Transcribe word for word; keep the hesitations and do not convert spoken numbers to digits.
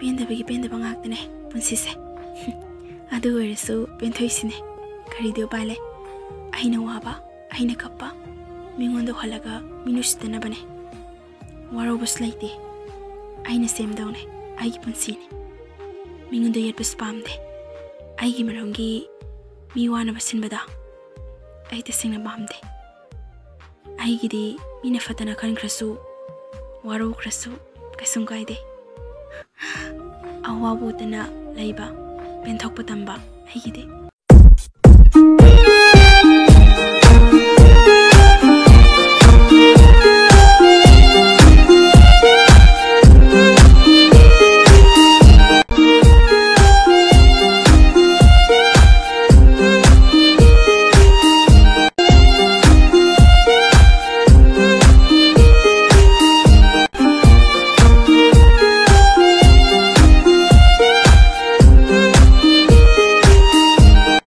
ꯄꯦꯟꯗꯕꯒꯤ ꯄꯦꯟꯗꯕ ꯉꯥꯛꯇꯅꯦ ꯄꯨꯟꯁꯤꯁꯦ꯫ ꯑꯗꯨ ꯑꯣꯏꯔꯁꯨ ꯄꯦꯟꯊꯣꯛꯏꯁꯤꯅꯦ꯫ ꯀꯔꯤꯗꯤ ꯎꯄꯥꯏ ꯂꯩ? ꯑꯩꯅ ꯋꯥꯕ, ꯑꯩꯅ ꯀꯞꯄ, ꯃꯤꯉꯣꯟꯗ ꯎꯍꯜꯂꯒ ꯃꯤ ꯅꯨꯡꯁꯤꯠꯇꯅꯕꯅꯦ꯫ ꯋꯥꯔꯧꯕꯁꯨ ꯂꯩꯇꯦ꯫ ꯑꯩꯅ ꯁꯦꯝꯗꯧꯅꯦ꯫ ꯑꯩꯒꯤ ꯄꯨꯟꯁꯤꯅꯦ꯫ ꯃꯤꯉꯣꯟꯗ ꯌꯦꯠꯄꯁꯨ ꯄꯥꯝꯗꯦ꯫ ꯑꯩꯒꯤ ꯃꯔꯝꯒꯤ ꯃꯤ ꯋꯥꯅꯕ ꯁꯤꯟꯕꯗ ꯑꯩ ꯇꯁꯦꯡꯅ ꯄꯥꯝꯗꯦ꯫ ꯑꯩꯒꯤꯗꯤ ꯃꯤꯅ ꯐꯠꯇꯅ ꯈꯟꯈ꯭ꯔꯁꯨ, ꯋꯥꯔꯧꯈ꯭ꯔꯁꯨ ꯀꯩꯁꯨꯝ ꯀꯥꯏꯗꯦ꯫ ꯑꯋꯥꯕ ꯎꯗꯅ ꯂꯩꯕ, ꯄꯦꯟꯊꯣꯛꯄ ꯇꯝꯕ ꯑꯩꯒꯤꯗꯤ꯫